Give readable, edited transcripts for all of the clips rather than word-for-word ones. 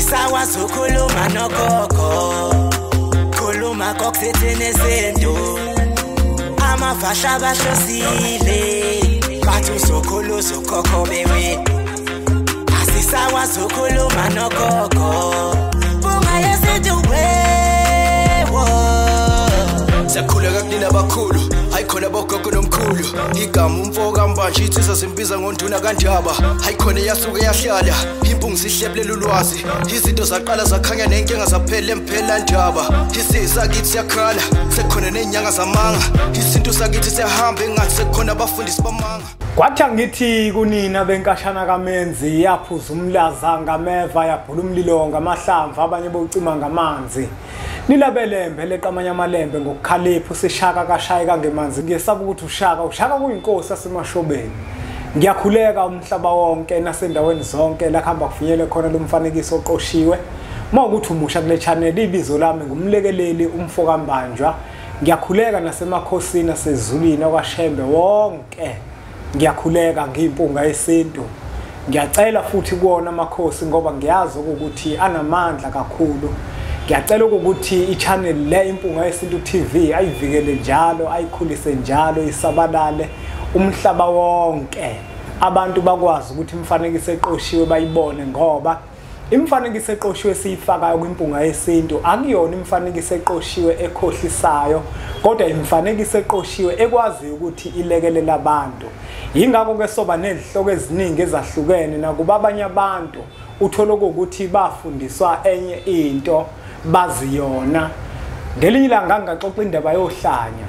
Asisakwazi ukukhuluma nogogo, khuluma kokuthethene izinto. Amavasha bahlosile, bathi uzokhulu uzokhokho bewe. Asisakwazi ukukhuluma nogogo, bunga yesintu wewo. Siyakhuleka kunina abakhulu, hayi khona bogogo nomkhulu. Igama umfo kaMbanje insizwa simbiza ngonduna kaNdaba. Hayi khona yasuke yahlala, impungu sihlebulela ulwazi. Izinto zaqala zakhanya nenkinga zaphela emphela ndaba. Isisakithi siyakhala, sekukhona nezinyanga zamanga. Isintu sakithi siyahamba engathi sekukhona abafundisi bamanga. Kwathi angithi kunina benkashana kaMenzi, yaphuza umlaza ngameva, yabhula umlilo ngamahlamvu, abanye bocima ngamanzi. Nilabelembe leqamanye amalembe ngokukhalipha usishaka kashayeka ngemanzi. Ngiyesaba ukuthi ushaka kuyinkosi yasemashobeni. Ngiyakhuleka umhlaba wonke nasendaweni zonke la kuhamba kufinyele khona lo mfanekiso oqoshiwe. Uma ukuthi umusha kule channel, ibizo lami ngumlekeleli umfo kaMbanjwa. Ngiyakhuleka nasemakhosini asezulwini akwaShembe wonke. Ngiyakhuleka ngiyimpunga yesintu. Ngiyacela futhi kuwona amakhosi ngoba ngiyazi ukuthi anamandla kakhulu. Ngiyacela ukuthi i-channel le Impunga Yesintu TV ayivikele njalo, ayikhulise njalo, isabalale umhlaba wonke. Abantu bakwazi ukuthi imifanekiso eqoshiwe bayibone, ngoba imifanekiso eqoshiwe siyifakayo kwiMpunga Yesintu akuyona imifanekiso eqoshiwe ekhohlisayo, kodwa imifanekiso eqoshiwe ekwaziyo ukuthi ilekelele abantu. Yingakho ke soba nezihloko eziningi ezahlukene, nakuba abanye abantu uthola ukuthi bafundiswa enye into bazi yona. Ngelinye ilanga ngangaxoxa indaba yohlanya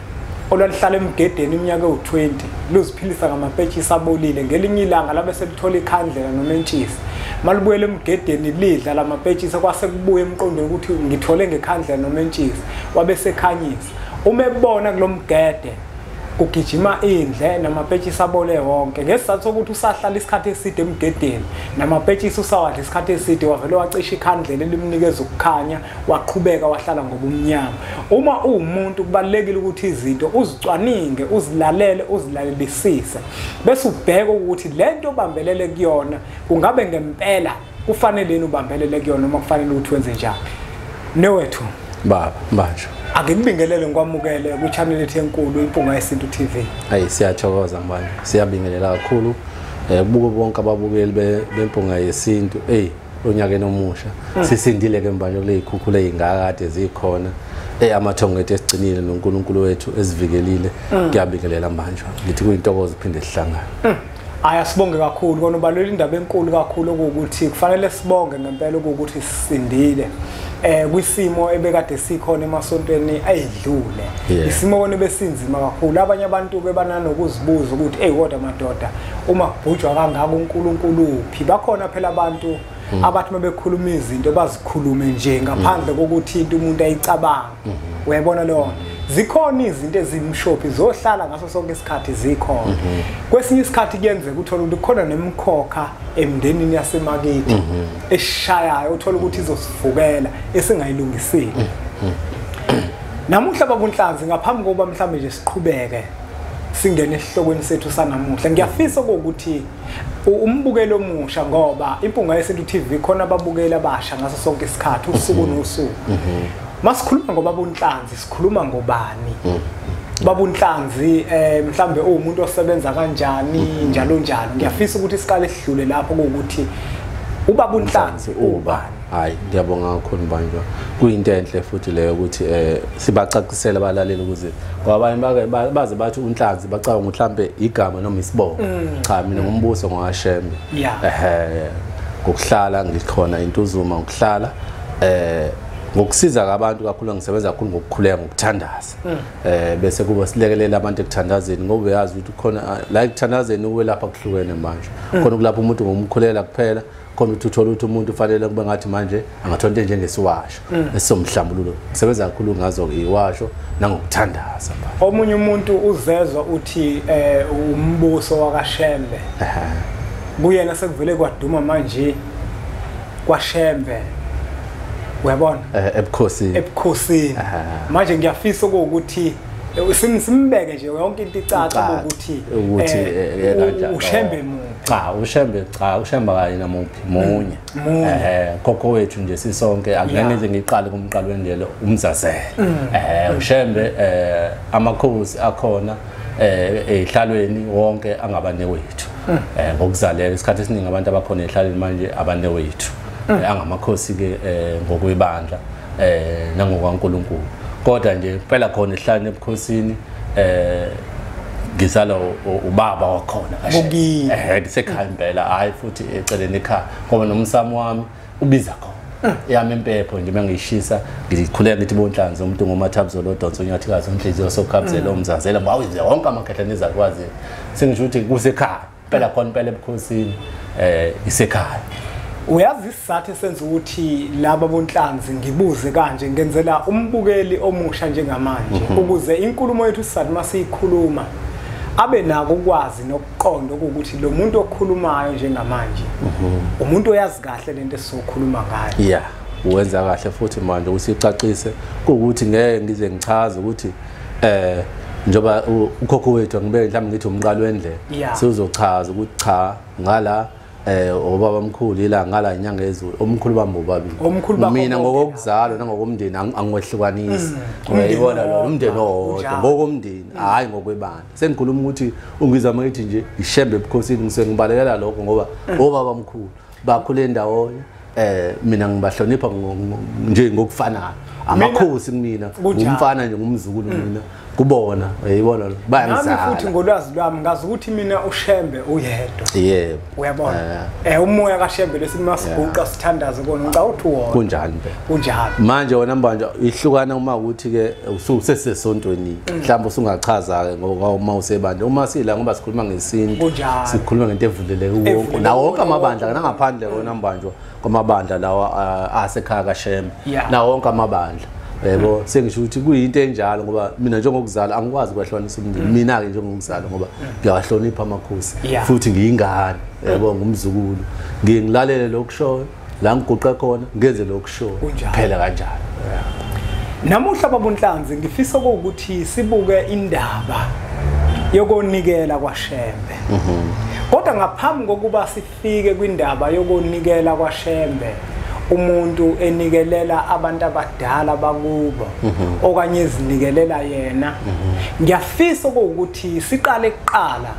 olwalihlala emgedeni iminyaka ewu-20 luziphilisa ngamapetshisi abolile. Ngelinye ilanga labe selithola ikhandlela nomentshisi, malibuyele emgedeni lidla lamapetshisi, kwase kubuya emqondweni ukuthi ngithole ngekhandlela nomentshisi, wabe sekhanyisa. Uma ebona kulomgede kugijima indle namapetshisi abole wonke, ngesizathu sokuthi usahlala isikhathi eside emgedeni namapetshisi usawadla isikhathi eside, wavele wacisha ikhandlela elimnikeza ukukhanya, waqhubeka wahlala ngobumnyama. Uma uwumuntu kubalulekile ukuthi izinto uzicwaninge, uzilalele, uzilalelisise, bese ubheke ukuthi lento obambelele kuyona kungabe ngempela kufanele yini ubambelele kuyona noma kufanele ukuthi wenze njani. Newethu baba Mbanjwa, angikubingelele ngikwamukele ku-channel yethu enkulu Impunga Yesintu TV. Hayi, siyathokoza Mbanjwa, siyabingelela kakhulu kubuko bonke ababukeli beMpunga Yesintu. Hey, onyakeni omusha sisindile ke Mbanjwa kule zikhukhula ezingakade zikhona. Hey, amathongo ethu esigcinile noNkulunkulu wethu esivikelile. Kuyabingelela Mbanjwa, ngithi kuyintokozo phinde sihlangane. Aya, sibonge kakhulu kona ubalula indaba enkulu kakhulu ukuthi kufanele sibonge ngempela ukuthi sisindile kwisimo ebekade sikhona emasontweni ayidlule. Isimo kona besinzima kakhulu, abanye abantu bebananokuzibuza ukuthi hey kodwa madoda uma kubhujwa kangaka uNkulunkulu uphi? Bakhona phela abantu abathi mabekhuluma izinto bazikhulume nje ngaphandle kokuthi into umuntu ayicabanga. Uyayibona leyo? Zikhona izinto ezimshophi zohlala ngaso sonke isikhathi zikhona. Kwesinye isikhathi kuyenzeka uthola ukuthi kukhona nemkhokha emndenini yasemakithi esishayayo, uthola ukuthi izosivukela esingayilungisile. Namuhla babunhlanzi, ngaphambi kokuba mhlambe nje siqhubeke singene esihlokweni sethu sanamuhla, ngiyafisa ukuthi umbukelo omusha, ngoba Impunga Yesintu TV khona ababukeli abasha ngaso sonke isikhathi usuku nosuku. Masikhuluma ngobabunhlanzi sikhuluma ngobani? Babunhlanzi mhlambe uwumuntu osebenza kanjani njalo njalo. Ngiyafisa ukuthi siqale sidlule lapho ukuthi ubabunhlanzi ubani. Hayi, ngiyabonga kakhulu Mbanjwa. Kuyinto enhle futhi leyo ukuthi sibacacisele abalaleli, ukuze ngoba abanye baze bathi unhlanzi bacabanga mhlambe igama noma isibongo. Cha, mina ngumbuso ngowashembe. Ngokuhlala ngikhona eNtuzuma, ngokuhlala ngokusiza abantu kakhulu, ngisebenza kakhulu ngokukhuleka, ngokuthandaza. Bese kuba silekelela abantu ekuthandazeni, ngoba uyazi ukuthi khona la ekuthandazeni ukwelapha kuhlukene manje. Khona kulapho umuntu ngomkhulela kuphela, khona ukuthi uthola ukuthi umuntu ufanele kube ngathi manje angathola into njengesiwasho esomhlambululo. Ngisebenza kakhulu ngazo iwasho nangokuthandaza. Omunye umuntu uzezwa uthi umbuso wakaShembe. Kuyena sekuvele kwaduma manje kwaShembe. Uyabona? Ebukhosini. Ebukhosini. Manje ngiyafisa ukuthi simbeke nje yonke into icace ukuthi uShembe muphi. Cha, uShembe cha, uShembe kanye namuphi munye. Khokho wethu nje sisonke angeke ngize ngiqale kumqalo wendlela umzazela. uShembe amakhosi akhona ehlalweni wonke angabane wethu. Ngokuzalela isikhathi esiningi abantu abakhona ehlalweni manje abane wethu. Angamakhosi ke ngokwebandla nangokaNkulunkulu. Kodwa nje kuphela khona ehlalweni ebukhosini ngizala ubaba wakhona kahle. Ngisekhaya impela, hayi futhi eceleni ekhaya ngoba nomsamo wami ubiza khona. Yami impepho nje mangishisa ngikhuleka ngithi bonhlanzi umuntu ngomathabzo lodonso unyathikazi onhliziyo sokhabzela umzazela bawize wonke amakhehla nezakwazi. Sengisho ukuthi kusekhaya impela khona impela ebukhosini isekhaya. Uyazi isizathu esenza ukuthi laba bonhlanzi ngibuze kanje ngenzela umbukeli omusha njengamanje ukuze inkulumo yethu sisathi masiyikhuluma abe nako ukwazi nokuqonda ukuthi lo muntu okhulumayo njengamanje umuntu oyazi kahle lento esizokhuluma ngayo. Yeah, uwenza kahle futhi manje usicacise ukuthi ngeke ngize ngichaze ukuthi njoba ukhokho wethu angibe mhlawumbe ngithi umqalo wendlela sizochaza ukuthi cha ngala obaba omkhulu ila ngala inyanga ezulu omkhulu bami bobabili mina ngokokuzalwa nangokomndeni angiwehlukanisi. Uyayibona lo umndeni owodwa ngokomndeni hayi ngokwebandla. Sengikhuluma ukuthi ungizama ngithi nje iShembe ebukhosini ngisengibalekela lokho ngoba obaba omkhulu bakhule ndawonye mina ngibahlonipha nje ngokufanayo. Amakhosi kumina ngumfana nje ngumzukulu mina kubona uyayibona lo bayangizala. Nami futhi ngolwazi lwami ngazi ukuthi mina uShembe uyedwa. Yebo. Uyabona? Umoya kaShembe lesimasiguqa sithandaze kona ngicela uthi wona. Kunjani be? Kunjalo. Manje wona mbanje ihlukana uma ukuthi ke ususesesontweni mhlawumbe usungachaza ke ngoba uma usebandla uma sila ngoba sikhuluma ngesintu sikhuluma ngento evuleleke wonke nawo wonke amabandla nangaphandle kona mbanjwa kwamabandla lawa asekhaya kaShembe nawo wonke amabandla. Yebo, sengisho ukuthi kuyinto enjalo ngoba mina njengokuzala angikwazi ukwehlukanisa umndeni. Mina ke njengokuzala ngoba ngiyawahlonipha amakhosi futhi ngiyingane, yebo, ngumzukulu. Ngiye ngilalele lokushoyo, la ngiguqe khona ngenze lokushoyo phela kanjalo. Namuhla babonhlanzi ngifisa ukuthi sibuke indaba yokunikela kwaShembe. Kodwa ngaphambi kokuba sifike kwindaba yokunikela kwaShembe, umuntu enikelela abantu abadala bakubo okanye ezinikelela yena, ngiyafisa ukuthi siqale kuqala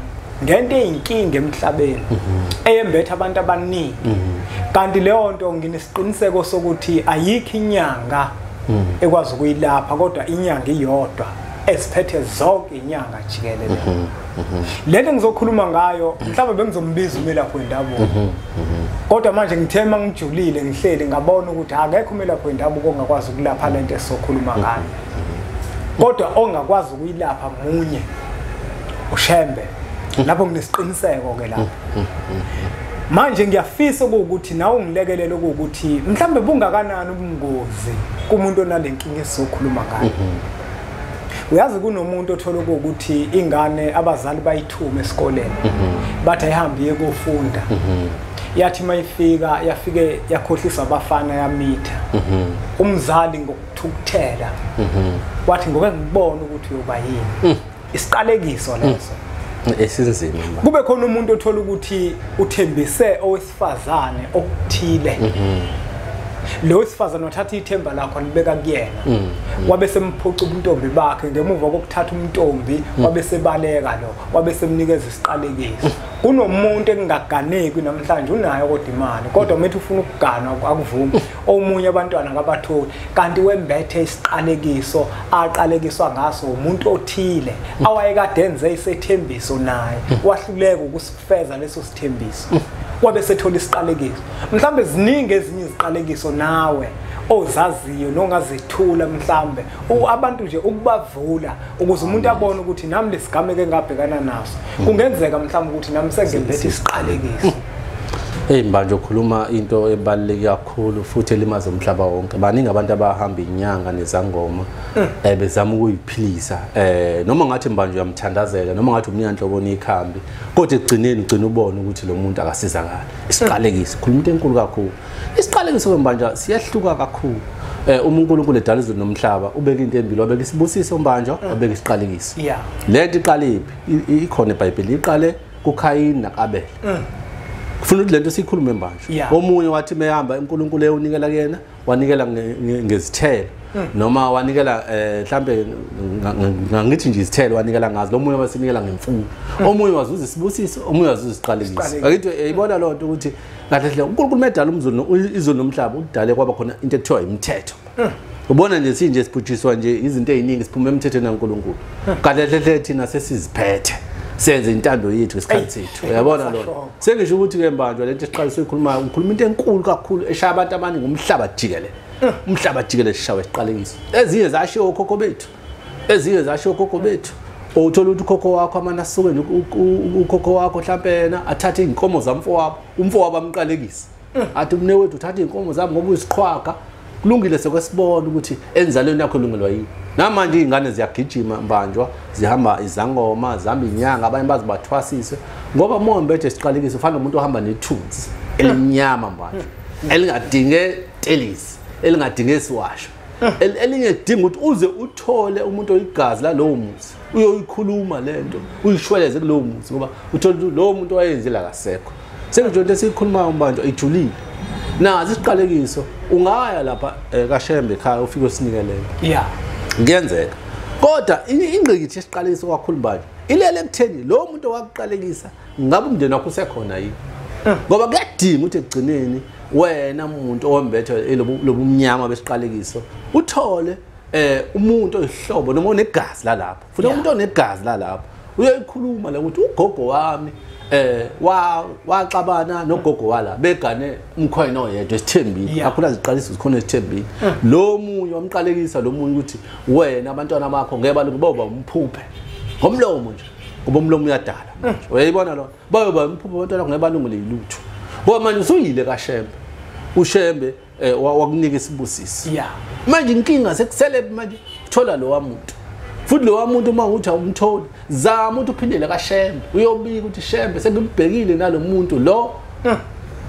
ngento eyinkinga emhlabeni eyembethe abantu abaningi. Kanti leyo nto nginesiqiniseko sokuthi ayikho inyanga ekwazi ukuyilapha, kodwa inyanga iyodwa esiphethe zonke inyanga jikelele. Lento ngizokhuluma ngayo mhlawumbe bengizombiza umelaphi wendabuko, kodwa manje ngithe mangijulile ngihleli ngabona ukuthi akekho umelaphi wendabuko ongakwazi ukulapha lento esizokhuluma ngayo, kodwa ongakwazi ukuyilapha munye, uShembe. Lapho nginesiqiniseko ke lapho. Manje ngiyafisa ukuthi nawe ungilekelele ukuthi mhlawumbe bungakanani ubungozi kumuntu onalenkinga esizokhuluma ngayo. Uyazi kunomuntu othola ukuthi ingane abazali bayithume esikoleni bathi ayihambe iye kofunda, yathi mayifika yafike yakhohlisa abafana yamitha. Umzali ngokuthukuthela wathi ngoke ngibone ukuthi uyoba yini. Isiqalekiso leso esinzima. Kube khona umuntu othola ukuthi uthembise owesifazane okuthile, lo wesifazane wathatha ithemba lakho alibeka kuyena, wabe semphuca ubuntombi bakhe. Ngemuva kokuthatha umntombi wabe sebaleka lo, wabe semnikeza isiqalekiso. Kunomuntu engingaganeki namhlanje unayo kodwa imali, kodwa methi ufuna ukuganwa akuvumi, omunye abantwana ngabatholi, kanti wembethe isiqalekiso aqalekiswa ngaso umuntu othile awayekade enze isethembiso naye, wahluleka ukusifeza leso sithembiso, wabe sethola isiqalekiso. Mhlambe ziningi ezinye iziqalekiso nawe ozaziyo nongazethula, mhlambe abantu nje ukubavula ukuze umuntu abone ukuthi nami lesigameke engabhekana naso kungenzeka mhlambe ukuthi nami sengembethe isiqalekiso. Hey mbanje ukhuluma into ebaluleke kakhulu futhi elimaza umhlaba wonke. Baningi abantu abahamba inyanga nezangoma bezama ukuyiphilisa. Noma ngathi mbanje uyamthandazela noma ngathi umnika inhlobo nekhambi, kodwa ekugcineni ugcina ubone ukuthi lo muntu akasizakala. Isiqalekiso, khuluma into enkulu kakhulu. Isiqalekiso mbanje siyahluka kakhulu. Uma uNkulunkulu edala izulu nomhlaba ubeka into embili, wabeka isibusiso mbanje, wabeka isiqalekiso. Lento iqale iphi? Ikhona eBhayibhelini, iqale kuKhayini naAbel. Kufuna ukuthi lento sikhulume manje. Omunye wathi mehamba uNkulunkulu eyonikela kuyena, wanikela ngezithelo noma wanikela mhlambe ngithi nje izithelo wanikela ngazo, lo munye wasinikela ngemfuyo, omunye wazuza isibusiso, omunye wazuza isiqalekiso. Akithi uyayibona lo nto ukuthi kahle hle uNkulunkulu medala umzulu izulu nomhlaba udale kwaba khona into ekuthiwa imithetho. Ubona nje sinje sibhujiswa nje izinto eziningi siphume emthethweni kaNkulunkulu. Kahle hle thina sesiziphethe, senze intando yethu ngesikhathi sethu. Uyabona lo. Sengisho ukuthi ke mbanjwa lento esiqalisa ukukhuluma, ukhuluma into enkulu kakhulu eshaya abantu abaningi umhlaba jikelele. Umhlaba jikelele sishawe isiqalekiso. Ezinye zashiwo okhokho bethu. Ezinye zashiwo okhokho bethu. Uthola ukuthi ukhokho wakho amana asuke nje ukhokho wakho mhlambe yena athathe inkomo zamfowabo, umfowabo amqalekise. Athi umne wethu uthathe inkomo zami ngoba uyisiqhwaga. Kulungile sekwesibona ukuthi enzalweni yakho lungelwa yini. Namanje izingane ziyagijima mbanjwa, zihamba izangoma, zihamba inyanga, abanye bazibathwasise ngoba mombethe isiqalekiso ufana nomuntu ohamba nethunzi elimnyama mbanjwa, elingadinge telisi, elingadinge siwasho, elingedinga ukuthi uze uthole umuntu oyigazi lalowo muzi, uyoyikhuluma lento, uyishweleze kulowo muzi ngoba uthola ukuthi lowo muntu wayenzile akasekho. Sengisho into esikhulumayo mbanjwa ijulile. Nazi isiqalekiso, ungaya lapha kaShembe ekhaya ufike usinikelele. Yeah. Kuyenzeka. Kodwa ingqikithi esiqalekiso kakhulu manje ilele ekutheni lo muntu owakuqalekisa ngabe umndeni wakho usekhona yini? Ngoba kuyadinga ukuthi ekugcineni wena umuntu owembethe lobumnyama besiqalekiso uthole umuntu oyihlobo noma onegazi lalapho. Futhi umuntu onegazi lalapho uyayikhuluma la ukuthi ugogo wami waxabana nogogo wala begane umkhwena oyedwa esithembile, kakhulu aziqalisa zikhona esithembile. Lo munye wamqalekisa lo munye ukuthi wena abantwana bakho ngeke balunge boba umphuphe ngomlomo nje, ngoba umlomo uyadala manje. Uyayibona lo bayoba umphuphe abantwana ngeke balungele ilutho, ngoba manje usuyile kaShembe, uShembe wakunika isibusiso. Manje inkinga sekusele manje uthola lo wamuntu. Futhi lo muntu uma uthi awumtholi, zama ukuthi uphindele kaShembe, uyobika ukuthi Shembe sengimbhekile nalomuntu lo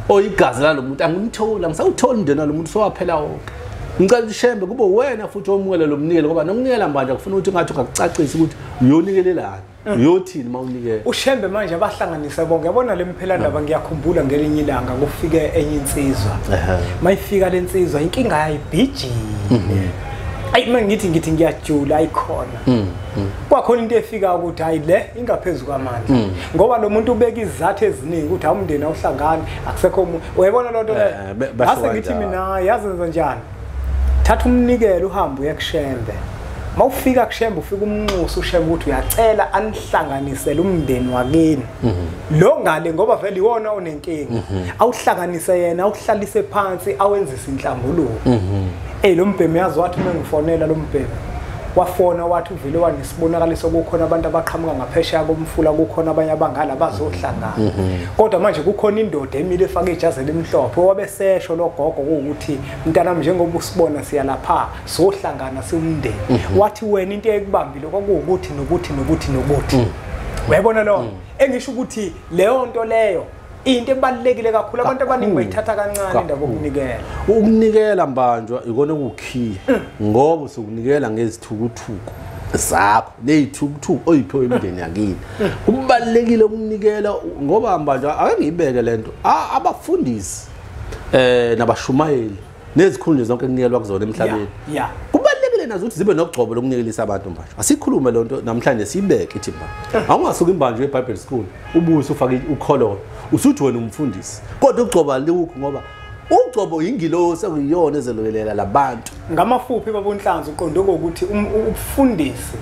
oyigazi lalomuntu angimtholi, angisawutholi umndeni walomuntu sowaphela wonke. Ngicela ukuthi Shembe kube wena futhi omukele lo mnikelo, ngoba nokunikela manje akufuna ukuthi ngathi ungakucacisa ukuthi uyonikelelani, uyothini uma unikela. uShembe manje abahlanganise bonke. Yabona le mphela ndaba, ngiyakhumbula ngelinye ilanga kufike enye insizwa. Mayifika le nsizwa inkinga yayibhijile. Ayi mina ngithi ngiyajula ayikhona. Kwakhona into efika ukuthi hayi le ingaphezulu kwamandla. Ngoba lo muntu ubeka izathu eziningi ukuthi awumndeni awuhlangani, akusekho uyayibona lo nto leyo. Ngase ngithi mina yazenza njani? Thatha umnikelo uhambe uye kuShembe. Mawufika kuShembe ufika umnxusa uShembe ukuthi uyacela anihlanganisele umndeni wakini. Lo ngale ngoba vele iwona onenkinga. Awuhlanganise yena, awuhlalise phansi, awenzise inhlambuluko. Ey lo mbhemi yazi wathi uma ngifonela lo mbhemi wafona wathi uvele wanesibonakaliso kukhona abantu abaqhamuka ngaphesheya komfula, kukhona abanye abangala bazohlangana. Kodwa manje kukhona indoda emile efake ijazi elimhlophe wabesesho lo gogo ukuthi mntanami njengoba usibona siyalapha sohlangana siwumndeni. Wathi wena into ekubambile kwakuwukuthi nokuthi nokuthi nokuthi. Uyayibona lo engisho ukuthi leyo nto leyo into ebalulekile kakhulu, abantu abaningi bayithatha kancane indaba yokunikela. Ukunikela mbanjwa ikona ukukhiya ngoba usukunikela ngezithukuthuku zakho nezithukuthuku oyiphiwe emndeni yakini. Kubalulekile ukunikela ngoba mbanjwa ake ngiyibeke lento, abafundisi nabashumayeli nezikhulu nje zonke ekunikelwa kuzona emhlabeni. Kubalulekile nazo ukuthi zibe nogcobo lokunikelisa abantu mbanjwa. Asikhulume lo nto namhlanje siyibeke ithi mbanjwa. Awungasuka imbanjwa eBible school ubuye usufake ukhololo usuthi wena umfundisi, kodwa ugcoba lukho ngoba ugcobo ingilosi ekuyiyona ezelokelela labantu. Ngamafuphi babonhlanzi uqonde ukuthi ubufundisi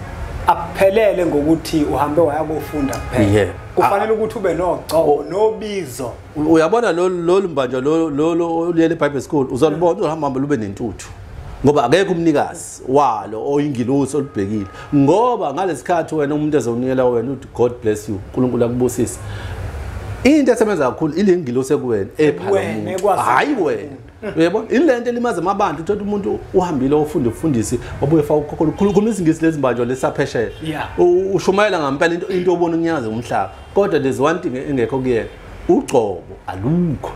aphelele ngokuthi uhambe waya kofunda kuphela. Kufanele ukuthi ube nogcobo nobizo. Uyabona lolu mbanjwa lolu oluyele eBible school uzalubona uhamba lube nentuthu ngoba akekho umnikazi walo oyingilosi olubhekile. Ngoba ngalesikhathi wena umuntu ezonikela wena uthi God bless you, uNkulunkulu akubusise. Into esebenza kakhulu ile ngilosi ekuwena ephala umuntu, hayi wena. Uyabona ilento elimaza amabandla, uthola umuntu uhambile ofunda ufundisi wabuye faka ukhokho khuluma isingisi lezimbanjwa lesaphesheya, ushumayela ngempela into obona unyaze umhlaba, kodwa there's one thing engekho kuyena, ugcobo alukho.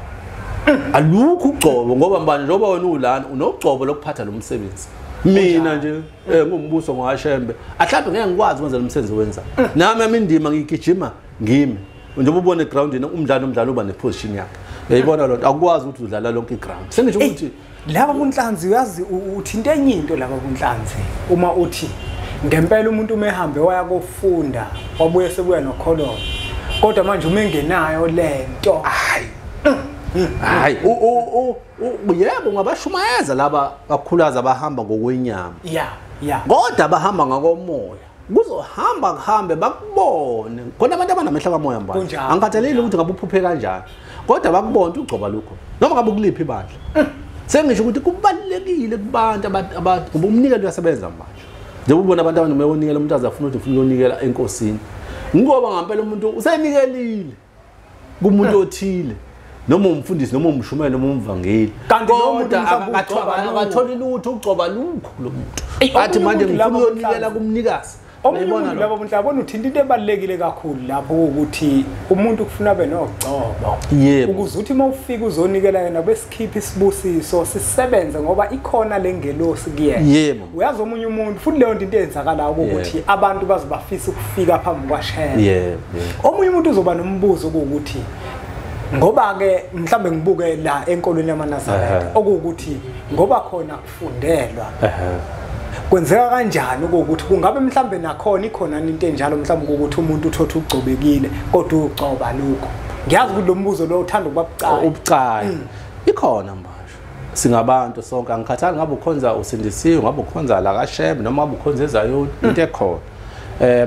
Alukho ugcobo ngoba mbanje njengoba wena ulana unogcobo lokuphatha lo msebenzi. Mina nje ngumbuso ngokaShembe ahlaphe ngeke ngikwazi ukwenza lo msebenzi owenza. Nami yami indima ngigijima ngimi. Njengoba ubona egroundini umdlalo uba neposition yakhe. Uyayibona lonto, akukwazi ukuthi udlala lonke iground. Sengisho ukuthi laba bunhlanzi uyazi uthinta enye into laba bunhlanzi uma uthi ngempela umuntu uma ehambe waya kofunda wabuye sebuya nokhololo, kodwa manje uma engenayo lento hayi hayi yebo ngabashumayeza laba kakhulukazi abahamba ngokwenyama, kodwa abahamba ngakomoya kuzohamba kuhambe bakubone. Khona abantu abanamehla kamoya mbanje, angikhathaleli ukuthi ngabe uphuphe kanjani, kodwa bakubone ukuthi ugcoba lokho noma ngabe ukuliphi ibandla. Sengisho ukuthi kubalulekile kubantu ngoba umnikelo uyasebenza manje. Njengoba ubona abantu abaningi beyonikela, umuntu azafuna ukuthi ufuna ukuyonikela enkosini, ngoba ngempela umuntu usenikelile kumuntu othile, noma umfundisi noma umshumeli noma umvangeli, kanti lo muntu akatholi lutho, ugcoba lukho lo muntu athi manje ngifuna ukuyonikela kumnikazi. Omunye umuntu labo muntu yabona uthinta into ebalulekile kakhulu lapho ukuthi umuntu kufuna abe nogcobo, ukuze uthi uma ufika uzonikela yena besikhipha isibusiso sisebenze, ngoba ikhona lengelosi kuyena. Uyazi omunye umuntu futhi leyo nto into eyenzakalayo ukuthi abantu bazobafisa ukufika phambi kwaShembe. Omunye umuntu uzoba nombuzo ukuthi ngoba ke mhlambe ngibuke la enkolweni yamaNazaretha okuwukuthi ngoba khona kufundelwa kwenzeka kanjani ukuthi kungabe mhlambe nakhona ikhona into enjalo mhlambe ukuthi umuntu uthotha ugcobekile kodwa ugcoba lokho. Ngiyazi ukuthi lo mbuzo lo uthanda ukuba bucayi. Ubucayi ikhona manje, singabantu sonke, angikhathali ngabe ukhonza usindisiwe, ngabe ukhonza la kaShembe noma ngabe ukhonza eZayoni, into ekhona.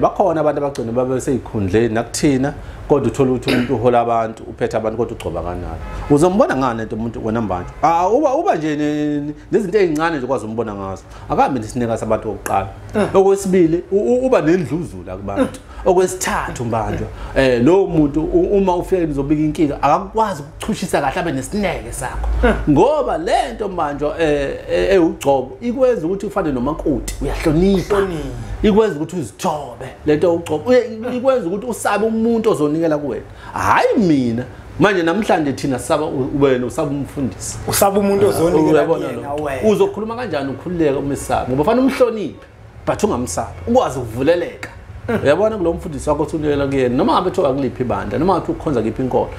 Bakhona abantu abagcina babe seyikhundleni nakuthina, kodwa uthola ukuthi umuntu uhola abantu, uphethe abantu, kodwa ugcoba kanalo. Uzombona ngani lento umuntu wena mbantu? Uba nje nezinto ezincane nje kwazi umbona ngazo. Akahambe nesineka sabantu okokuqala. Okwesibili uba nendluzula kubantu. Okwesithathu mbanjwa, lo muntu uma ufika nizobika inkinga akakwazi ukuchushisa kahle abe nesineke sakho. Ngoba lento mbanjwa ewugcobo ikwenza ukuthi ufane nomakoti, uyahlonipha. Ikwenza ukuthi uzithobe lento ugcobo, ikwenza ukuthi usabe umuntu ozonikela kuwena. Hayi mina manje namhlanje thina saba wena usaba umfundisi, usaba umuntu ozonikela kuyena wena. Uzokhuluma kanjani ukhululeka umesaba? Ngoba fanele umhloniphe but ungamsabi, ukwazi ukuvuleleka. Uyabona kulo mfundisi wakho othunikela kuyena, noma ngabe uthoka kuliphi ibandla, noma ngabe ukhonza kiphi inkolo,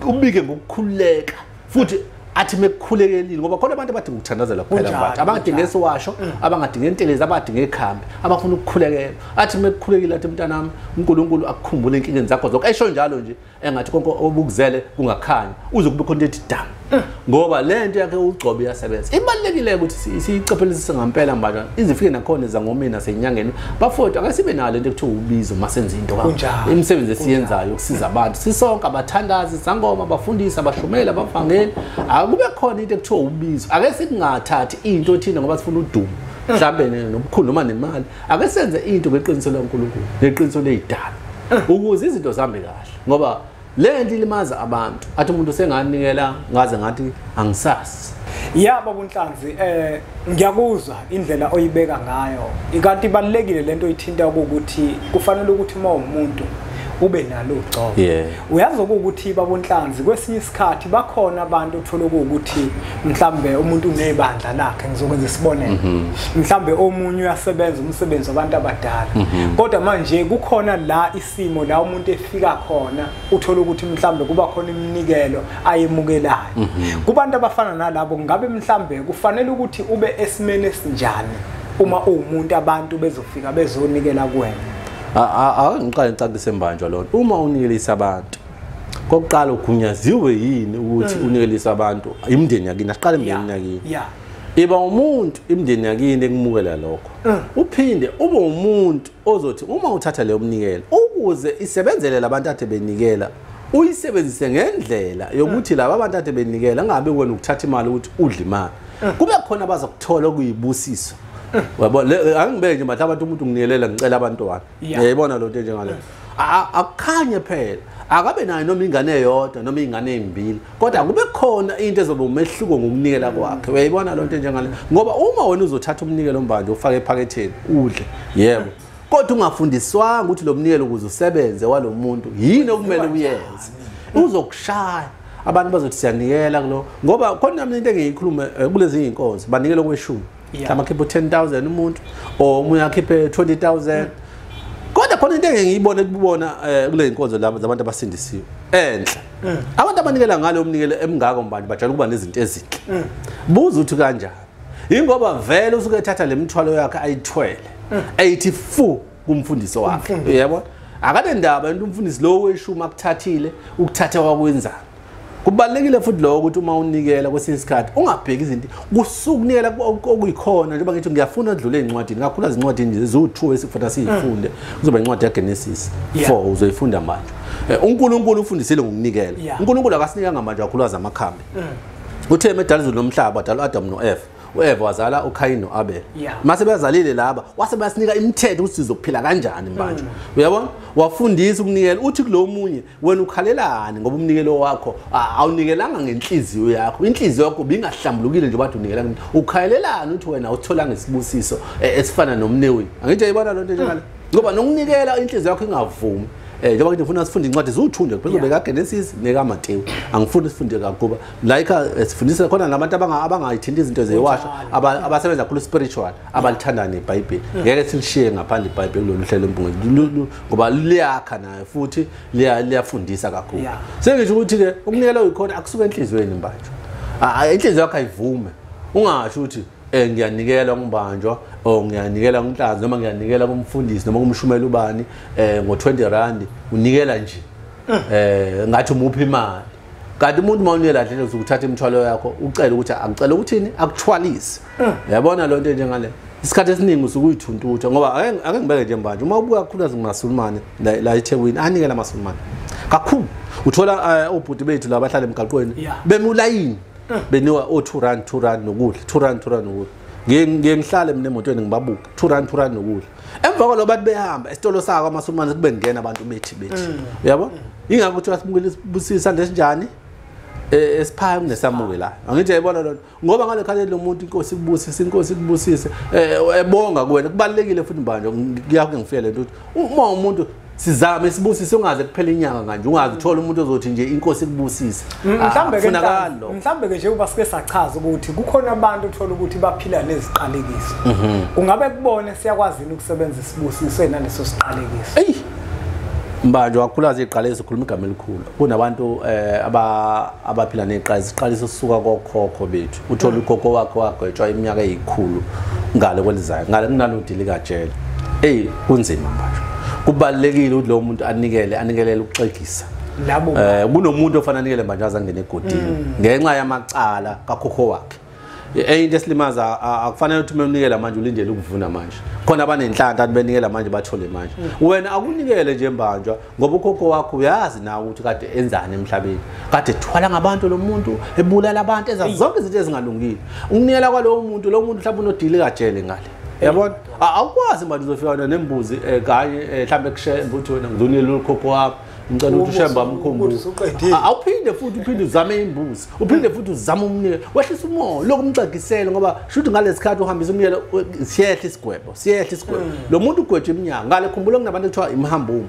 ubike ngokukhululeka futhi athi mekukhulekelile, ngoba khona abantu abadinga ukuthandazela kuphela abantu, abangadinga esiwasho, abangadinga intelezi, abadinga ikhambi, abafuna ukukhulekela. Athi mekukhulekile athi mntanami uNkulunkulu akukhumbule inkingeni zakho zonke, esho njalo nje engathi konke obukuzele kungakhanya, uze kube khona into ethi dam. Ngoba lento yakhe ugcobo iyasebenza. Ibalulekile ukuthi siyicephelisise ngampela manje, izifike nakhona ezangomeni nasenyangeni bafowethu, akasibe nalo lento ekuthiwa ubizo masenze into ka imisebenzi esiyenzayo ukusiza abantu sisonke, abathandazi, sangoma, abafundisi, abashumeli, abavangeli, akube khona into ekuthiwa ubizo. Ake singathathi into thina ngoba sifuna udumo mhlambe nobukhulu noma nemali, ake senze into ngeqiniso laNkulunkulu neqiniso lezidalo ukuze izinto zihambe kahle, ngoba le nto ilimaza abantu. Athi umuntu senganikela ngaze ngathi angisasi. Yabo bunhlanzi, ngiyakuzwa indlela oyibeka ngayo, ikanti ibalulekile lento oyithinta ukuthi kufanele ukuthi uma umuntu ube nalo ugcobo. Uyazi ukuthi babonhlanzi kwesinye isikhathi bakhona abantu uthola ukuthi mhlambe umuntu unebandla lakhe, ngizokwenza isibonelo, mhlambe omunye uyasebenza umsebenzi wabantu abadala, kodwa manje kukhona la isimo la umuntu efika khona uthola ukuthi mhlambe kuba khona iminikelo ayemukelayo. Kubantu abafana nalabo ngabe mhlambe kufanele ukuthi ube esimeni esinjani uma uwumuntu abantu bezofika bezonikela kuwena? Angiqale ngicacise mbanjwa lonto. Uma unikelisa abantu, kokuqala ugunyaziwe yini ukuthi unikelise abantu imindeni yakini? Asiqale imindeni yakini. Iba umuntu imindeni yakini ekumukela lokho. Uphinde ube umuntu ozothi uma uthatha leyo mnikelo ukuze isebenzele labantu ade benikela, uyisebenzise ngendlela yokuthi laba abantu ade benikela ngabe wena ukuthatha imali ukuthi udle imali. Kube khona abazokuthola okuyibusiso. Uyabona, angibeke nje manje abantu umuntu nginikelela ngicela abantwana. Uyayibona lo nto njengale. Akukhanye phela. Akabe nayo noma ingane eyodwa noma ingane ezimbili, kodwa kube khona into ezoba umehluko ngokunikela kwakhe. Uyayibona lo nto njengale. Ngoba uma wena uzothatha umnikelo mbanje ufake ephaketheni udle, yebo, kodwa ungafundiswanga ukuthi lo mnikelo ukuze usebenze walomuntu yini okumele uyenze, uzokushaya. Abantu bazothi siyanikela kulo, ngoba khona mina into engiyikhuluma kulezi inkonzo banikela okweshumi, mhlawumbe akhiphe 10,000 umuntu, or omunye akhiphe 20,000. Kodwa Khona into engiyibona kubona kule inkonzo labo zabantu abasindisiwe enhle. Abantu abanikela ngalo umnikelo emngako mbantu bajala ukuba nezinto ezinhle. Buza uthi kanjani? Ingoba vele usuke ethatha lemithwalo yakhe ayithwele eyithi fu kumfundisi wakhe. Uyabona? Akanendaba into umfundisi lo weshumi akuthathile ukuthatha wakwenzani. Kubalekile futhi lokho ukuthi uma unikela kwesinye isikhathi ungabheki izinto kusukunikela okuyikhona njengoba ngithi ngiyafuna udlule ezincwadini kakhulu izincwadini nje eziwu2 esifuna sizifunde kuzoba incwadi yaGenesis 4 uzoyifunda manje. uNkulunkulu ufundisile ngokunikela. uNkulunkulu akasinikanga manje kakhulu azamakhambi. Uthe emedala izulu nomhlaba wadala uAdam noEva. uEva wazala uKain noAbel. Mase bezalile laba wase basinika imithetho ukuthi sizophila kanjani manje. Uyabona? Wafundisa ukunikela uthi kulo munye wena ukhalelani ngoba umnikelo wakho awunikelanga ngenhliziyo yakho. Inhliziyo yakho bingahlambulukile nje bathi unikela. Ukhalelani uthi wena uthola ngesibusiso esifana nomnewi. Angithi ayibona lonto njengale. Ngoba nokunikela inhliziyo yakho ingavumi. Njengoba ngithi ngifuna sifunde incwadi ziwu2 nje kuphela beka Genesis nekaMateyu. Angifuni sifunde kakhulu. Like sifundisa khona nabantu abangayithinta izinto zeyiwasha abasebenza kakhulu spiritual abalithanda neBhayibheli. Ngeke silishiye ngaphandle iBhayibheli kulolu hlelo empunga ngoba liyakha nayo futhi liyafundisa kakhulu. Sengisho ukuthi ke ukunikela uyikhona akusuka enhlizweni manje. Inhliziyo yakho ayivume. Ungasho ukuthi ngiyanikela ngibanjwa or ngiyanikela nginhlanzi noma ngiyanikela kumfundisi noma kumshumela ubani ngo20 rand unikela nje ngathi umuphi imali. Kanti umuntu mawunikela nje uzokuthatha imithwalo yakho ucela ukuthi angicela ukuthini akuthwalise. Uyabona lonto njengale isikhathi esiningi usukuyithuntutha ngoba ake ngibeke nje manje uma ubuka kakhulu azingasulumane la eThekwini anikela amasulumane kakhulu. Uthola obhuti bethu laba abahlala emgaqweni bemulayini beniwa o2 rand 2 rand nokudla 2 rand 2 rand nokudla. Ngiye ngihlale mina emotweni ngibabuka 2 rand 2 rand nokudla. Emva kwaloko bathi behamba esitolo sako amasulumane kube ngena abantu bethi. Uyabona? Ingakho kuthiwa simukele isibusisa isandla esinjani esiphaya kunesamukelayo. Angithi ayibona lonto ngoba ngale khathi lo muntu inkosi ikubusise inkosi ikubusise ebonga kuwena. Kubalekile futhi manje ngiyake ngifike lento ukuthi uma umuntu sizame sibusise ungaze kuphela inyanga kanje ungaze uthola umuntu ozothi nje inkosi ikubusise. Mhlambe ke nje uba sike sachaza ukuthi kukhona abantu uthola ukuthi baphila neziqalekiso. Kungabe kubone siyakwazi ukusebenzisa isibusiso naleso siqalekiso. Ey manje wakhulaza iziqalekiso ukhuluma igama elikhulu. Kunabantu abaphila neziqalekiso sisuka kokhokho bethu. Uthola ukhokho wakhe wagwetshwa iminyaka eyikhulu ngale kwelizayo ngale kunalodili kajele. Ey kunzima manje. Kubalekile ukuthi lo muntu anikele anikelele ukuxegisa labo. Kunomuntu ofana anikele manje azangene egodini ngenxa yamacala kakhokho wakhe. Into esilimaza akufanele ukuthi umenikela manje ulindele ukuvuna manje. Khona abanenhlanhla benikela manje bathole manje. Wena akunikele nje mbanjwa ngoba ukhokho wakho uyazi nawe ukuthi kade enzani emhlabeni. Kade ethwala ngabantu lo muntu ebulala abantu enza zonke izinto ezingalungile. Ukunikela kwalowo muntu lo muntu mhlawumbe unodili kajele ngale. Yabona? Awukwazi manje uzofika wena nembuzi kanye mhlambe kushembe uthi wena ngizonile ukhokho wakho ngicela ukuthi ushembe amkhumbule. Awuphinde futhi uphinde uzame imbuzi uphinde futhi uzame umnikelo wehlisa umoya lokhu umxegisele ngoba shuthi ngalesikhathi uhambisa umnikelo siyehla isigwebo siyehla isigwebo. Lo muntu ugwetshwa iminyaka ngale khumbula kunabantu ekuthiwa imhambumo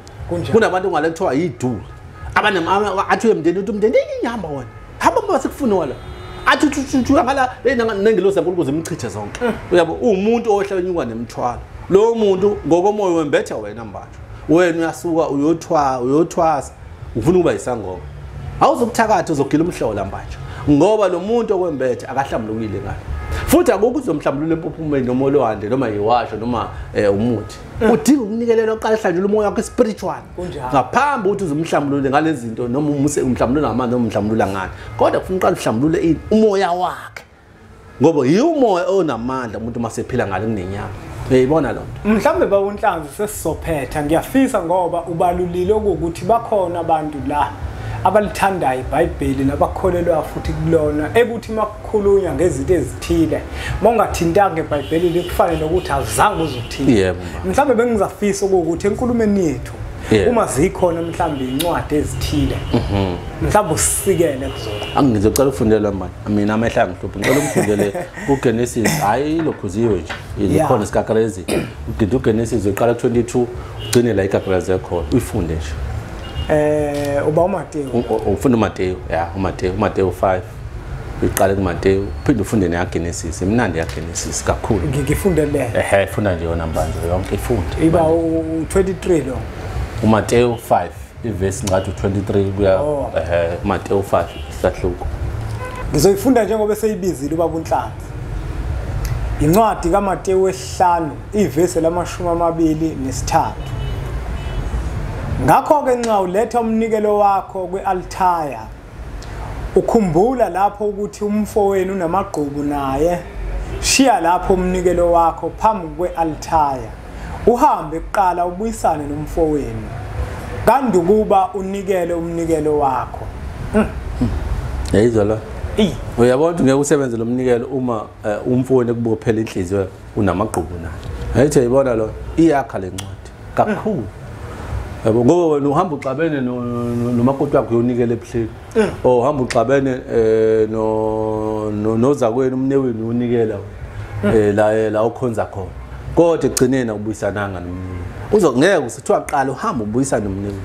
kunabantu ngale kuthiwa yidula abane athi uyemndeni uthi umndeni ihamba wena hamba ngoba sikufuna wala athi uthi ngala nengilosi yaNkulunkulu imchithe zonke. Uyabo umuntu ohla enyuka nemthwalo lo muntu ngokomoya wembethe wena manje wena uyasuka uyothwasa ufuna ukuba isangoma awuzokuthakatha uzogila umhlola manje ngoba lo muntu okwembethe akahlambulukile ngale futhi akukho uzomhlambulula empuphumeni noma olwandle noma yiwasho noma umuthi. Udinga ukunikelela oqala hlanjula umoya wakho spiritual ngaphambi ukuthi uzomhlambulule ngalezi zinto noma umhlambulula ngamanzi noma umhlambulula ngani kodwa kufuna uqala uhlambulule umoya wakhe ngoba yiwo umoya onamandla umuntu masephila ngale kunenyama. Uyayibona lonto. Mhlambe bawunhlanzi sesizophetha ngiyafisa ngoba ubalulile ukuthi bakhona abantu la abalithandayo iBhayibheli nabakholelwa futhi kulona ekuthi makukhulunywa ngezinto ezithile mongathintanga eBhayibheli likufanele nokuthi azange uzothini. Yebo. Mhlambe bengizafisa ukuthi enkulumeni yethu uma zikhona mhlambe incwadi ezithile mhlambe usikele kuzona. Angizocela ukufundelwa manje mina amehla angihluphi ngicela ukufundele kuGenesis hayi lokhuziwe nje ikhona isikakarezi ugida uGenesis uqala ku22 ugcine la ikakarezi yakhona uyifunde nje. Uba uMateyu ufunda uMateyu ya uMateyu 5 Uqale kuMateyu uphinde ufunde neyaGenesis, imnandi yaGenesis kakhulu. Ngifunde le. Ehhe, funda nje yona Mbanjwa yonke ifunde. Iba u23 lo. uMateyu 5 ivesi ngathi u23 kuya ehe uMateyu 5 isahluko. Ngizoyifunda njengoba seyibizile ubaba uNhlanzi. Incwadi kaMateyu 5 ivesi lama-23. Ngakho ke nxa uletha umnikelo wakho kwealtare, ukhumbula lapho ukuthi umfowenu unamagqubu naye, shiya lapho umnikelo wakho phambi kwealtare, uhambe kuqala ubuyisane nomfowenu, kanti ukuba unikele umnikelo wakho. Yayizwa la. Uyabona ukuthi ngeke usebenze lo mnikelo uma umfowenu ekubophela inhliziyo unamagqubu naye. Ayithi uyibona lo, iyakha lencwadi kakhulu. Yabo ngoba wena uhamba uxabene nomakoti wakho uyonikela ebuhleni. Oh uhamba uxabene nozakwenu umnewenu uyonikela la la ukhonza khona. Kodwa egcineni akubuyisananga nomnewenu. Uzongeke usithiwa qala uhamba ubuyisana nomnewenu.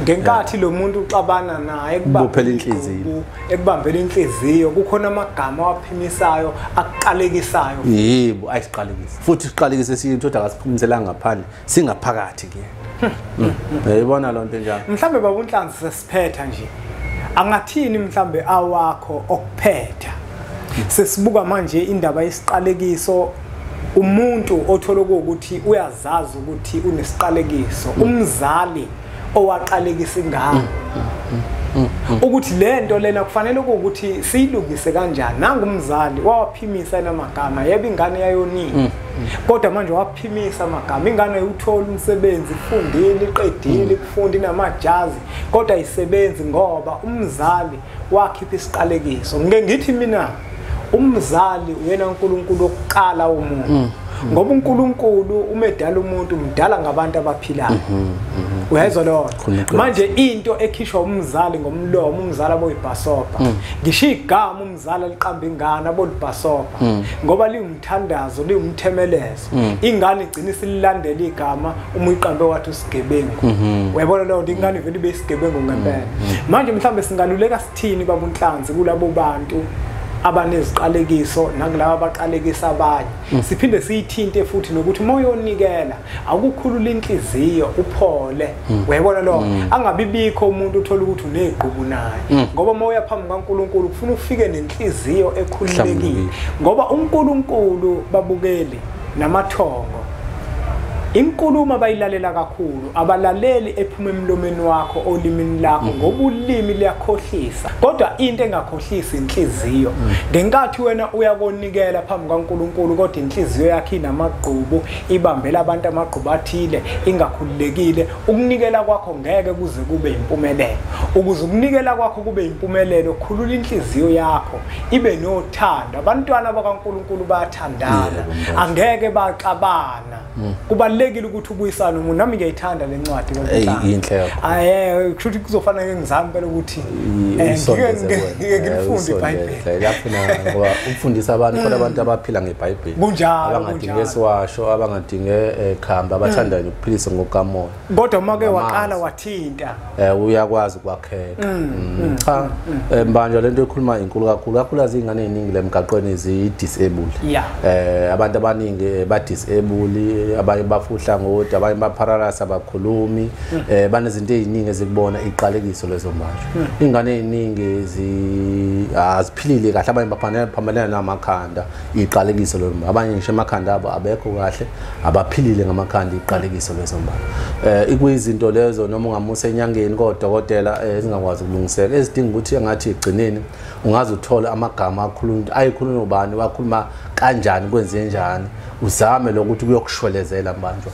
Ngenkathi lo muntu uxabana naye ekubophela inhliziyo, ekubambela inhliziyo, kukhona amagama awaphimisayo akuqalekisayo. Yebo, ayisiqalekisa. Futhi isiqalekise esinye ukuthi akasiphumiselanga ngaphandle, singaphakathi ke. Uyayibona lo nto njalo. Mhlambe baba uNhlanzi sesiphetha nje. Angathini mhlambe awakho okuphetha? Sesibuka manje indaba yesiqalekiso, umuntu othola ukuthi uyazazi ukuthi unesiqalekiso, umzali owaqalekisa ingane. Ukuthi lento lena kufanele ukuthi siyilungise kanjani. Nangumzali wawaphimisa namagama, yebo ingane yayonini, kodwa manje waphimisa amagama, ingane ayuthola umsebenzi, ifundile, iqedile ukufunda, inamajazi, kodwa ayisebenzi ngoba umzali wakhipha isiqalekiso. Ngike ngithi mina umzali uyena uNkulunkulu wokuqala umuntu, ngoba uNkulunkulu umedala umuntu umdala ngabantu abaphilayo. Uyezwa lo manje into ekhishwa umzali ngomlomo, umzali aboyibhasobha, ngisho igama umzali aliqamba ingane abolibhasobha, ngoba liwumthandazo, liwumthemelezo. Ingane igcina isilandela igama uma uyiqambe wathi usigebengu. Uyabona leyo nto, ingane vele ibe isigebengu ngempela. Manje mhlambe singaluleka sithini baba uNhlanzi kulabo bantu abaneziqalekiso nakulabo abaqalekisa abanye? Siphinde siyithinte futhi nokuthi uma uyonikela akukhulula inhliziyo uphole. Uyabona lo angabibikho umuntu uthola ukuthi unegqubu naye, ngoba uma uya phambi kaNkuluNkulu kufuna ufike nenhliziyo ekhululekile, ngoba uNkulunkulu babukeli namathongo inkulumo abayilalela kakhulu, abalaleli ephuma emlomeni wakho olimini lakho, ngoba ulimi liyakhohlisa, kodwa into engakhohlisi inhliziyo. Ngenkathi wena uyakonikela phambi kaNkuluNkulu kodwa inhliziyo yakhe inamagqubu, ibambela abantu amagqubu athile, ingakhululekile, ukunikela kwakho ngeke kuze kube impumelelo. Ukuze ukunikela kwakho kube impumelelo, khulula inhliziyo yakho ibe nothando. Abantwana bakaNkuluNkulu bayathandana, angeke baxabana. Kubalekile ukuthi ubuyisane umuntu. Nami ngiyayithanda le ncwadi kaNhlanzi. Inhle. Aye, kusho ukuthi kuzofana ngengizami phela ukuthi ngike ngilifunde iBhayibheli. Liyafuna ngoba ukufundisa abantu, khona abantu abaphila ngeBhayibheli. Kunjalo, abangadinge siwasho, abangadinge khamba, abathanda nje ukuphilisa ngokukamoya. Kodwa uma ke waqala wathinta, uyakwazi ukwakheka. Cha, Mbanjwa lento ekhuluma inkulu kakhulu, kakhulukazi izingane eziningi lemgaqweni zi disabled. Abantu abaningi ba disabled, abanye bafuhlangothi, abanye baparalysis, abakhulumi, banezinto eziningi ezikubona iqalekiso lezo manje. Ingane eziningi aziphilile kahle, abanye baphambanela namakhanda, iqalekiso lezo, abanye ngisho emakhanda abo abekho kahle, abaphilile ngamakhanda, iqalekiso lezo manje. Ikuyizinto lezo noma ungamusa enyangeni kodokotela ezingakwazi ukulungiseka, ezidinga ukuthi engathi egcineni ungaze uthole amagama akhuluma, ayikhuluma ubani, wakhuluma kanjani, kwenze njani, uzame lokuthi kuyokushwelezela Mbanjwa.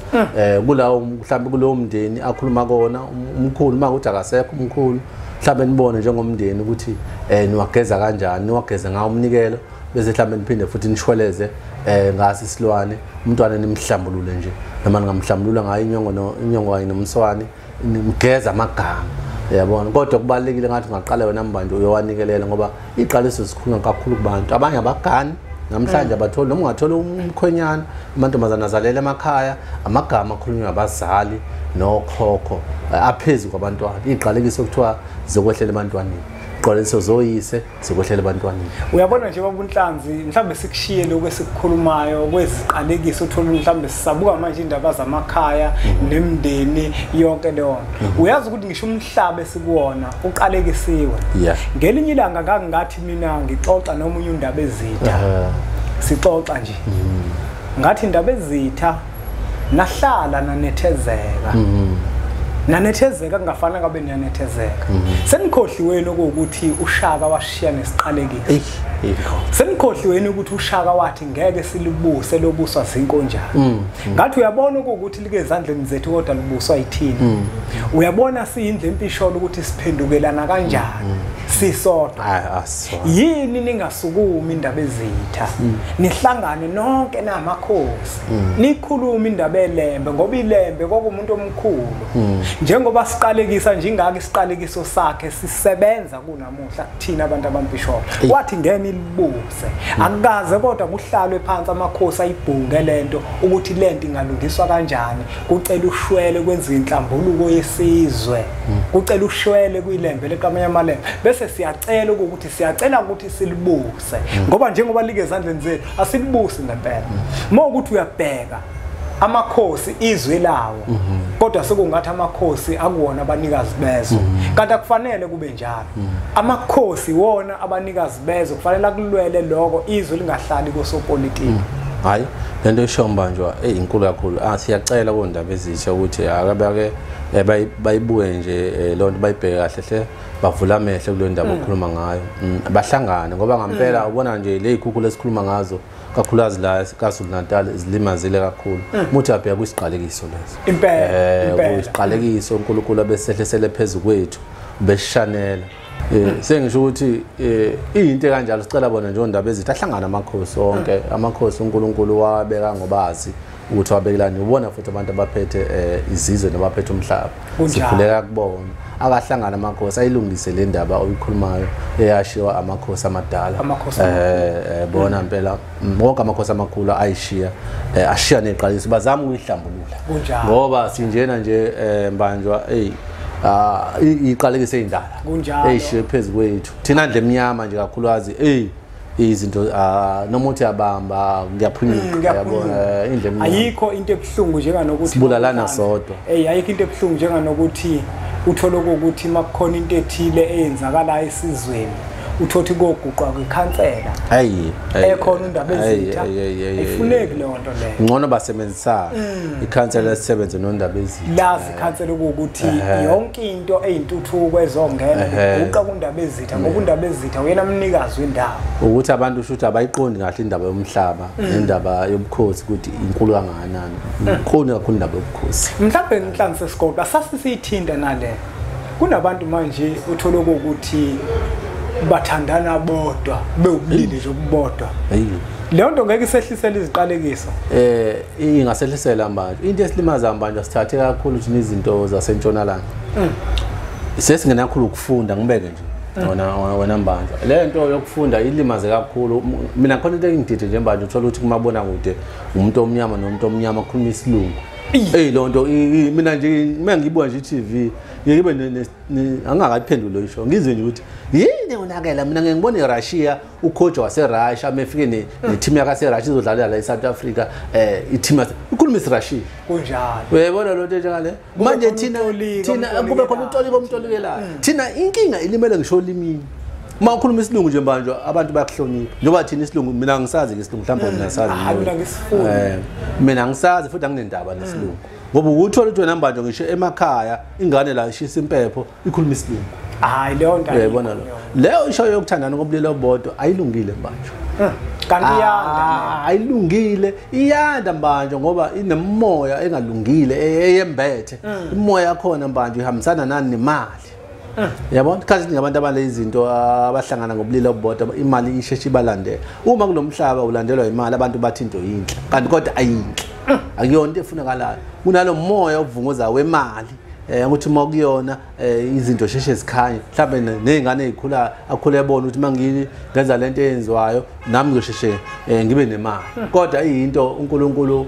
Kulawo mhlawumbe kulowo mndeni akhuluma kona umkhulu, makuthi akasekho umkhulu, mhlawumbe nibone njengomndeni ukuthi niwageza kanjani, niwageze ngawo umnikelo, bese mhlawumbe niphinde futhi nishweleze ngasi isilwane, umntwana nimhlambulule nje, noma ningamhlambulula ngayo inyongo, inyongo kanye nomswane, nimgeza amagama. Uyabona, kodwa kubalekile ngathi ungaqala wena Mbanjwa uyowanikelela, ngoba iqaliso sikhuluma kakhulu kubantu abanye abagani namhlanje, abatholi noma ungathola umkhwenyana, amantombazana azalela emakhaya, amagama akhulunywa abazali nokhokho aphezulu kwabantwana, iqalekiso kuthiwa zokwehlela ebantwaneni. Iqalekiso zoyise zikwehlela ebantwaneni. Uyabona nje baba uNhlanzi, mhlawumbe sikushiye lokho esikukhulumayo kweziqalekiso, uthola mhlawumbe sisabuka manje indaba zamakhaya nemndeni yonke leyo nto. Uyazi ukuthi ngisho umhlaba esikuwona uqalekisiwe. Ngelinye ilanga ngangathi mina ngixoxa nomunye undaba ezitha. Sixoxa nje. Ngathi indaba ezitha nahlala nanethezeka. Nanethezeka kungafana kabe niyanethezeka. Senikhohliweni ukuthi uShaka washiya nesiqalekiso. Senikhohliweni ukuthi uShaka wathi ngeke silibuse lobuswa zinkonjana. Ngathi uyabona ukuthi like ezandleni zethu kodwa libuswa yithini. Uyabona siyindle empisholo ukuthi siphendukelana kanjani sisodwa. Yini ningasukumi indaba ezitha, nihlangane nonke namakhosi, nikhulume indaba elembe, ngoba ilembe kokumuntu omkhulu. Njengoba siqalekisa nje ingaka isiqalekiso sakhe sisebenza kunamuhla kuthina abantu abampisholo. Wathi ngene ilibuse, akukaze kodwa kuhlalwe phansi amakhosi ayibhunge lento ukuthi lento ingalungiswa kanjani. Kucela ushwele kwenziwe inhlambuluko yesizwe, kucela ushwele kuyilembe leqamanye amalembe, bese siyacela ukuthi siyacela ukuthi silibuse, ngoba njengoba like ezandleni zethu asilibusi ngempela. Uma ukuthi uyabheka amakhosi izwe lawo, kodwa sekungathi amakhosi akuwona abanikazi bezwe, kanti akufanele kube njalo. Amakhosi wona abanikazi bezwe, kufanele akulwele lokho, izwe lingahlali kosopolitiki. Hayi, lento isho mbanjwa inkulu kakhulu. Siyacela kondaba ezitsha ukuthi akabake bayibuke nje lonto, bayibheke kahle hle, bavula amehlo kulo ndaba okhuluma ngayo, bahlangane, ngoba ngempela ubona nje lezikhukhu lesikhuluma ngazo kakhulukazi la kaZulu Natal zilimazile kakhulu. Muthi abheka kwisiqalekiso leso. Impela, kwisiqalekiso uNkulunkulu abesehlesele phezukwethu beshanela. Sengisho ukuthi into kanjalo sicela bona nje ondaba ezithi ahlangana amakhosi onke, amakhosi uNkulunkulu wabeka ngobazi ukuthi wabekelani. Ubona futhi abantu abaphethe izizwe nabaphethe umhlaba, sikhuleka kubona akahlangana amakhosi ayilungise le ndaba oyikhulumayo eyashiwa amakhosi amadala. Bona impela wonke amakhosi amakhulu ayishiya, ashiya neqaliso, bazama ukuyihlambulula, ngoba sinjena nje mbanjwa iqalekise indala eyishiye phezu kwethu thina ndle emnyama nje kakhulukazi. Izinto noma uthi abamba ngiyaphunyuka, yabona indle emnyama. Ayikho into ebuhlungu njenganokuthi sibulalana sodwa. Ayikho into ebuhlungu njenganokuthi uthole ukuthi makukhona into ethile eyenzakalayo esizweni, uthothi koguqwa kwikhansela ekhona indaba ezitha, ayifuneki leyo nto leyo. Ngcono basebenzisana ikhansela esisebenze nondaba ezitha, lazi ikhansela ukuthi yonke into eyintuthuko ezongena iguqa kundaba ezitha, ngoba undaba ezitha uyena mnikazi wendawo. Ukuthi abantu usho ukuthi abayiqondi kahle indaba yomhlaba nendaba yobukhosi ukuthi inkulu kangakanani, inkulu kakhulu indaba yobukhosi. Mhlawumbe Nhlanzi sesigodwa sasisiyithinta nale, kunabantu manje uthola ukuthi bathandana bodwa bewubulili nje obubodwa. Leyo nto ngeke isehlisele iziqalekiso. Ingasehlisela manje. Into esilimaza manje sithathe kakhulu nje izinto zasentshonalanga. Sesingena kakhulu ukufunda, ngibeke nje wena mbanja. Le nto yokufunda ilimaze kakhulu. Mina khona into engidide nje mbanje, uthola ukuthi kumabona kude umuntu omnyama nomuntu omnyama khuluma isilungu. Leyo nto mina nje mengibona nje iTV ngibe angakayiphenduli lo isho, ngizwe nje ukuthi yini yonakela. Mina ngeke ngibone eRussia ucoach waseRussia mefike ne-team yakaseRussia izodlalela la eSouth Africa, i-team ikhuluma isiRussia. Kunjalo. Uyayibona lo nto njengale manje thina kube khona utoliko omtolikelayo. Thina inkinga ilimele ngisho olimini. Uma ukhuluma isilungu nje manje abantu bayakuhlonipha. Njengoba thina isilungu mina ngisazi isilungu, mhlawumbe mina ngisazi. Mina ngisifuni. Mina ngisazi futhi anginendaba nesilungu. Ngoba ukuthola ukuthi wena manje ngisho emakhaya ingane la ishisa impepho ikhuluma isilungu. Hayi leyo nto. Uyayibona lo. Leyo isho yokuthandana ngobulili obodwa ayilungile manje. Kanti iyanda. Ayilungile, iyanda manje ngoba inemoya engalungile eyembethe. Imoya yakhona manje ihambisana nani nemali. Yabona kazi ngabantu abale izinto abahlangana ngobulili obodwa, imali isheshe ibalandela. Uma kulomhlaba ulandelwa imali abantu bathi into yinhle, kanti kodwa ayinhle. Akuyona into efunakalayo. Kunalo moya ovunguza wemali ukuthi uma kuyona izinto sheshe zikhanye, mhlawumbe nezingane ezikhula akhule ebona ukuthi mangini ngenza lento eyenziwayo nami ngizosheshe ngibe nemali. Kodwa iyinto uNkulunkulu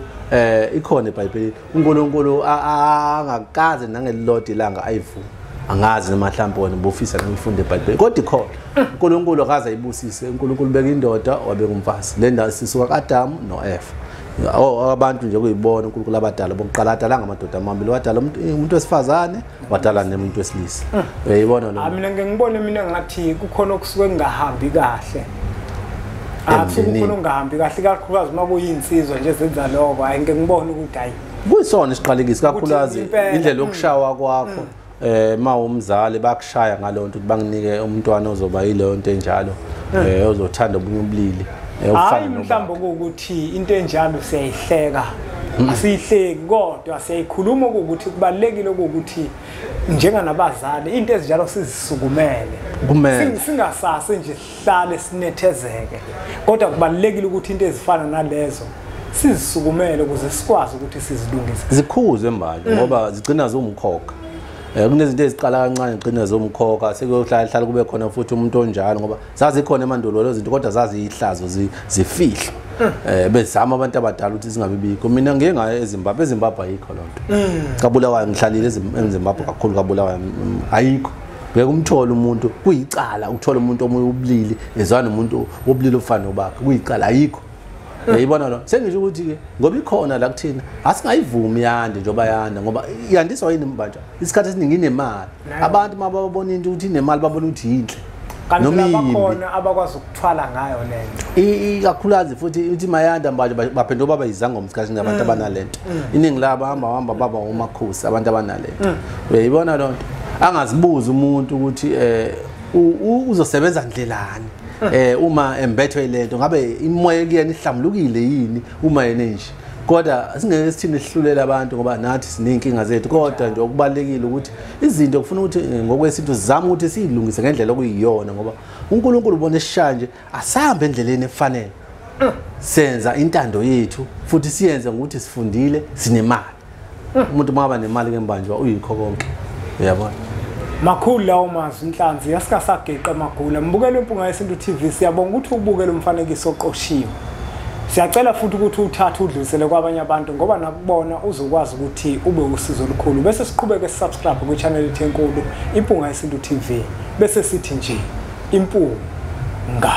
ikhona eBhayibhelini, uNkulunkulu angakaze nangelilodwa ilanga ayivuma. Angazi noma mhlawumbe wena ubufisa nokuyifunda eBhayibhelini, kodwa ikhona. uNkulunkulu akaze ayibusise, uNkulunkulu ubeka indoda wabeka umfazi. Le ndawo sisuka kaAdamu noEva. Abantu nje kuyibona uNkulunkulu abadala bokuqala adala ngamadoda amabili, wadala umuntu wesifazane, wadala nomuntu wesilisa. Uyayibona lo? Mina ngeke ngibone, mina ngathi kukhona okusuke kungahambi kahle. Akusuke kukhona okungahambi kahle, ikakhulukazi uma kuyinsizwa nje zenza lokho. Hayi, ngeke ngibone ukuthi hayi, Kuyisona isiqalekiso, kakhulukazi indlela yokushawa kwakho. Ma umzali bakushaya ngalonto ukuthi banginike umntwana ozoba yileyo nto enjalo, ozothanda obunye ubulili, hayi, mhlawumbe ukuthi into enjalo siyayihleka. Asiyihleki, kodwa siyayikhuluma ukuthi kubalulekile ukuthi njenganabazali into ezinjalo sizisukumele. Kumele. Singasase nje sihlale sinethezeke, kodwa kubalulekile ukuthi into ezifana nalezo sizisukumele ukuze sikwazi ukuthi sizilungise. Zikhuze manje, ngoba zigcina ziwumkhokha. Kunezinto eziqala kancane zigcina ziwumkhokha, sekuyohlala hlala kube khona futhi umuntu onjalo, ngoba zazikhona emandulo lezo zinto, kodwa zaziyihlazo, zifihlwa. Bezama abantu abadala ukuthi zingabi bikho. Mina ngiye ngaye eZimbabwe, eZimbabwe ayikho lonto. KaBulawayo ngihlalile eZimbabwe kakhulu, kaBulawayo ayikho. Ngeke umthole umuntu, kuyicala ukuthola umuntu omunye ubulili ezwana nomuntu wobulili ofana nobakhe, kuyicala, ayikho. Uyayibona lo? Sengisho ukuthi ke ngoba ikhona la kuthina, asingayivumi yande njengoba yanda, ngoba yandiswa yini mbanjwa? Isikhathi esiningi inemali. Abantu mababona into ukuthi inemali, babona ukuthi yinhle. Kanti Noma iyimbi. bakhona abakwazi ukuthwala ngayo lento. Ikakhulukazi futhi ithi mayanda manje baphenduka baba izangoma isikhathi nabantu abanalento. Iningi labo hamba hamba baba umakhosi abantu abanalento. Uyayibona lonto? Angazibuza umuntu ukuthi uzosebenza ndlelani uma embethwe lento, ngabe imoya kuyena ihlambulukile yini uma yena nje. Kodwa singeke sithini sihlulela abantu, ngoba nathi siney'nkinga zethu. Kodwa nje okubalulekile ukuthi izinto kufuna ukuthi ngokwesintu sizame ukuthi siyilungise ngendlela okuyiyona, ngoba uNkulunkulu ubona esishaya nje asahambe endleleni efanele, senza intando yethu futhi siyenze ngokuthi sifundile, sinemali. Umuntu uma aba nemali ke mbanjwa uyikho konke, uyabona. Makhulu lawo mazwi, inhlanzi yasikasageqa amagula. Mbukelo Impunga Yesintu TV, siyabonga ukuthi ubukele umfanekiso oqoshiwe. Siyacela futhi ukuthi uthathe udlulisele kwabanye abantu, ngoba nakubona uzokwazi ukuthi ube usizo olukhulu. Bese siqhubeke subscribe kwi-channel yethu enkulu Impunga Yesintu TV. Bese sithi nje impunga.